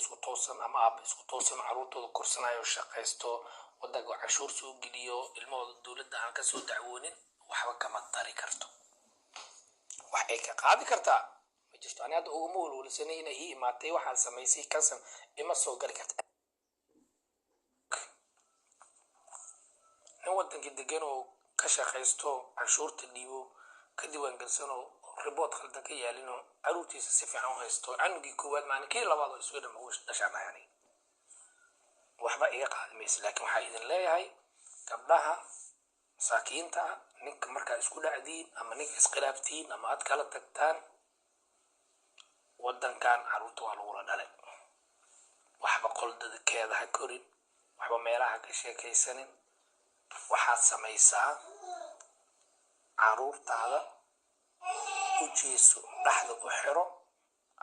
Hooyo isku toosan ama aaba isku toosan, caruurtooda korsanayo, shaqaysto, wadanka canshuur soo geliyo, ilmahooda dowladda aan kasoo dacwoonin, waxba kama tari karto. Wax ay ka qaadi kartaa ma jirto. Ani hadda uguma walwalsanay inay ii imaatay. Waxaan samaysay kansan ima soo gali karta. Nin wadankii degan oo ka shaqaysto, canshuurta dhiibo, ka diiwaangelsan oo report khaldan ka yaalin oo caruurtiisa si fiican u haysto, canugii koowaad maalin kii labaad oo Sweden ugu dhashaan aniga, waxba iga qaadi maysa. Laakiin waxaa idin leeyahay, gabdhaha masaakiinta ah, ninka markaa isku dhacdiin ama ninka iskhilaaftiin ama aad kala tagtaan, wadankan caruurta waa lagula dhalay. Waxba qoldadkeeda ha korin, waxba meelaha ka sheekaysanin. Waxaad samaysaa, caruurtaada u jeeso, dhexda u xiro,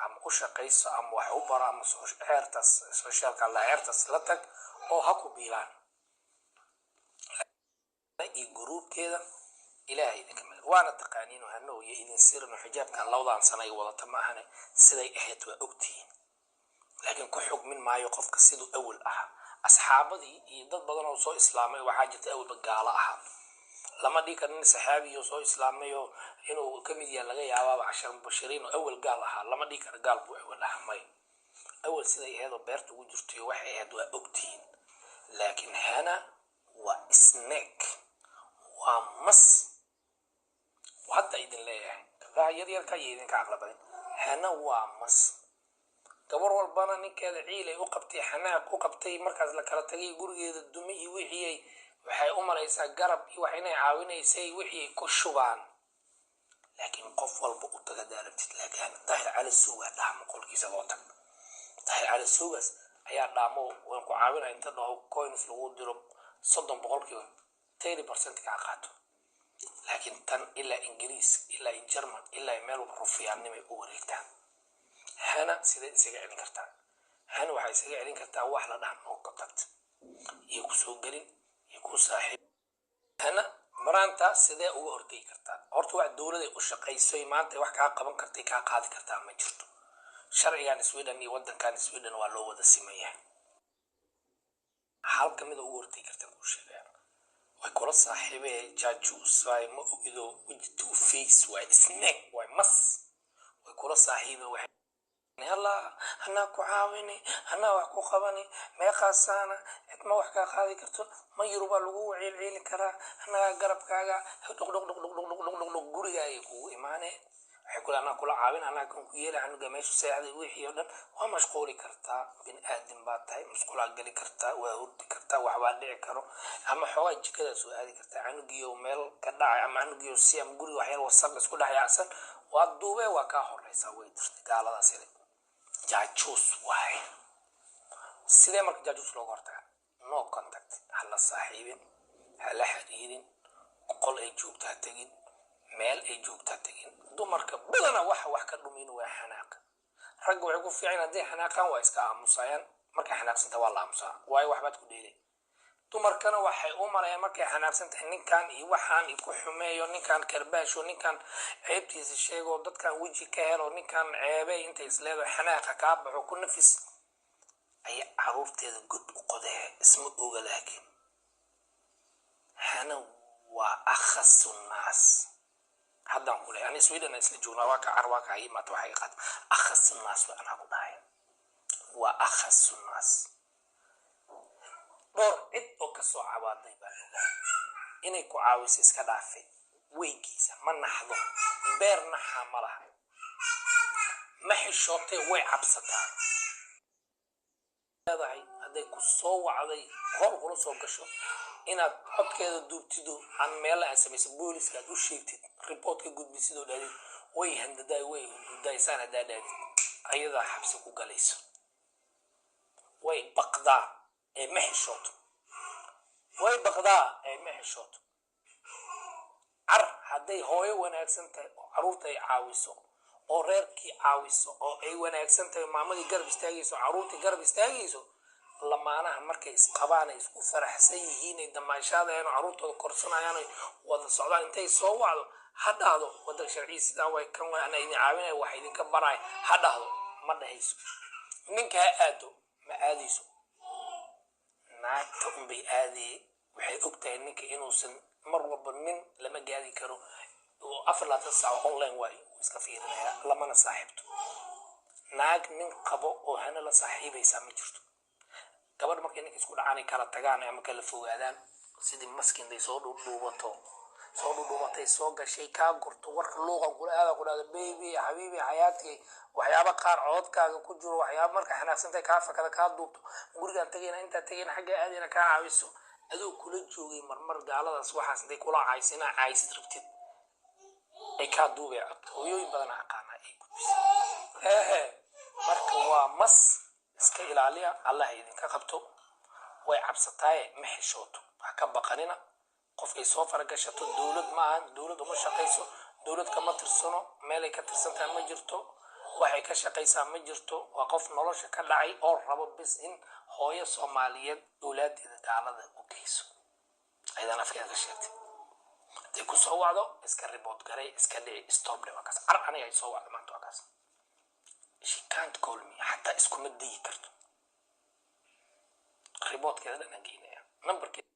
ama u shaqayso ama wax u baro ama ceertaas socialka la ceertaas la tag oo ha ku biilaan iyo gruubkeeda. Ilaahay idinka magan. Waana taqaaniin oo hano iyo idin sirin oo xijaabkan 2dan sana ay wadata ma ahane, siday ahayd waa ogtihiin. Laakiin ku xugmin maayo qofka siduu awal ahaa. Asxaabadii iyo dad badan oo soo islaamay waxaa jirta awalba gaalo ahaa. Lama dhihi karo nin saxaabi oo soo islaamay oo inuu ka mid yahay laga yaabaaba cashar mubashiriin oo awal gaal ahaa, lama dhihi karo gaal buu awal ahaa. May, awal siday ahayd oo beerta ugu jirtay waxay ahayd waa ogtihiin. Laakiin Hana waa snake, waa mas. Hadda idin leeyahay, gabdhaha yaryarka iyo idinka caqla badan, Hana waa mas. Gabar walbana ninkeeda ciil ay u qabtay, xanaaq u qabtay, markaas la kala tagay, gurigeeda dumi iyo wixii waxay u malaysaa garab iyo wax inay caawinaysay, wixii ay ku shubaan. Laakiin qof walba u taga daarabtid. Laakiin Daahir Cali Suugaa dhaamo, qolkiisa loo tag. Daahir Cali Suugaas ayaa dhaamo. Waan ku caawinaya inta dhaho, coins lagu diro, 30%, 30% kaa qaato. Laakiin tan ilaa Ingiriis, ilaa German, ilaa meel walba rufiyaannimay u wareegtaan. Hana sidee isaga celin kartaa? Hana waxay isaga celin kartaa wax la dhaha no contact, iyo kusoo gelin iyo ku saaxiib. Hana maraanta sidee uga hortegi kartaa? Horta wax dowladay u shaqaysoy maanta wax kaa qaban kartay, kaa qaadi kartaa ma jirto. Sharcigan Sweden iyo wadankan Sweden waa loo wada siman yahay. Hal kamida uga hortegi kartaa kuu sheegaya: way kula saaxiibee, jaajuus waay, ma ogido, weji two face waay, snake waay, mas. Way kula saaxiibe, waxay halla hanaa ku caawini, hanaa wax ku qabani, meeqaasaana cid ma wax kaa qaadi karto, ma Yurubaa lagu ciilciili karaa, hanagaa garabkaaga dhuq dhuq dhuq dhuq dhuq dhuq dhuq dhuq, gurigaagay kugu imaanee. Waxay kule anaa kula caawin, anaa kan ku yeela, canuga meeshu seexday, wixii oo dhan. Waa mashquuli kartaa, bini aadam baa tahay, musqulaa geli kartaa, waa hurdi kartaa, waxbaa dhici karo, ama xoogaa jikadaa soo aadi kartaa, canugiyo meel ka dhacay ama canugiyo si ama guriga waxyaal wasaq isku dhex yaacsan waa duubee, waa kaa horeysaa. Way dirtay gaaladaas ile jaajuus waaye. Sidee marka jaajuus looga hortaga? No contact. Ha la saaxiibin, ha la xiriirin, qol ay joogto ha tegin, meel ay joogto ha tegin. Dumarka badana waxa wax ka dhumin waa xanaaq. Ragga waxay ku fiican, hadday xanaaqaan waa iska aamusayaan. Markay xanaaqsanta waa la aamusaa, waayo waxbaad ku dheelay. Dumarkana waxay u malayaan markay xanaaqsan tahay ninkan iyo waxaan iyo ku xumeeyo, ninkan karbaasho, ninkan ceebtiisa sheego, dadkan weji ka helo, ninkan ceebey intay isleedahay, xanaaqa kaa baxo, ku nafis, ayay caruurteeda god u qodee, isma oga. Laakiin Hana waa akhasu naas. Haddaan ku lehay, ani Sweden isla joognaa, waa ka car, waa ka imaata, waxay qaat akhasu naas waa anaa ku dhahay, waa akhasu naas. Dhowr cid oo kasoo cabaaday baa ogaa inay ku caawiso iska dhaafay. Weygiisa ma naxdo, beer naxa ma laha, ma xishootay, way cabsataa leedahay. Hadday ku soo wacday, hor kula soo gasho, inaad codkeeda duubtido, aan meela aad samaysa, booliska aad u sheegtid, reportka gudbisid oo dhahdid way handadaay, way hududaysaan, haddaa dhahdid ayadaa xabsi ku galayso. Way baqdaa ee ma xishooto, way baqdaa ee ma xishooto. Car hadday hooyo wanaagsan tahay oo caruurta ay caawiso oo reerkii caawiso oo ay wanaagsan tahay, maamadii garab istaagayso, caruurtii garab istaagayso, lamaanaha markay isqabaan ay isku faraxsan yihiin, ay damaashaadayaan oo caruurtooda korsanayaan, ay wada socdaan, intay soo wacdo ha dhahdo wadanka sharciya sidaan way, kan way, anaa idin caawinaya, wax idinka baraya ha dhahdo. Ma dhahayso. Ninka ha aado, ma aadayso. Naagta unbay aadayey. Waxay og tahay ninka inuusan mar walba, nin lama gaadi karo oo 24 saac online waayo, wuu iska fiirinaya, lamana saaxiibto. Naag nin qabo oo hana la saaxiibaysaa ma jirto. Gabadh markay ninka isku dhacaan, ay kala tagaan ama kala fogaadaan, sidii maskinday soo dhuudhuubato, soo dhudhuubatay, soo gashay, kaa gurto warka, luuqan kula aada, ku dhahda "Baby, xabiibi, xayaati", waxyaaba qaar cododkaaga ku jiro, waxyaaba marka xanaaqsantay kaa fakada, kaa duubto, gurigaan tagayna, intaa tagayna, xagga aadayna, kaa caawiso adoo kula joogay. Marmar gaaladaas waxaas intay kula caayso, inaa caaysid rabtid, ay kaa duubay codka. Hooyooyin badan aqaana ay gudbisay. Ehe, marka waa mas, iska ilaaliya, Allah idinka qabto. Way cabsataaye, ma xishooto. Ha ka baqanina qofkay soo faragashato. Dowlad ma ahan, dowlad uma shaqayso, dowlad kama tirsano, meelay ka tirsantahay ma jirto, waxay ka shaqaysaa ma jirto. Waa qof nolosha ka dhacay oo rabo bis in hooyo Soomaaliyeed owlaadeeda gaalada u geyso. Ayadaan afkeeda ka sheegtay. Hadday ku soo wacdo, iska report garay, iska dhici, stop dhe. Waa kaas car. Aniga ay soo wacdo maanta, waa kaas. She can't call me, xataa iskuma dayi karto. Reportkeeda dhan aan geynaya, numberkeeda,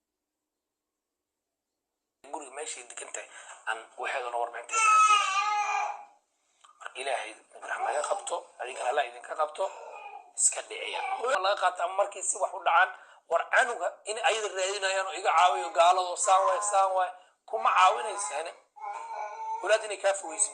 guriga meeshay degan tahay aan waxeeduna warbixinteeda aan geynaya. Marka Ilaahay naga qabto, adinkana Allah idinka qabto. Iska dhiciya laga qaata ama markii si wax u dhacaan, war canuga in ayada raadinayaan oo iga caawiyo gaalado, saan waay, saan waay, kuma caawinaysaane. Walaad inay kaa fogeysa.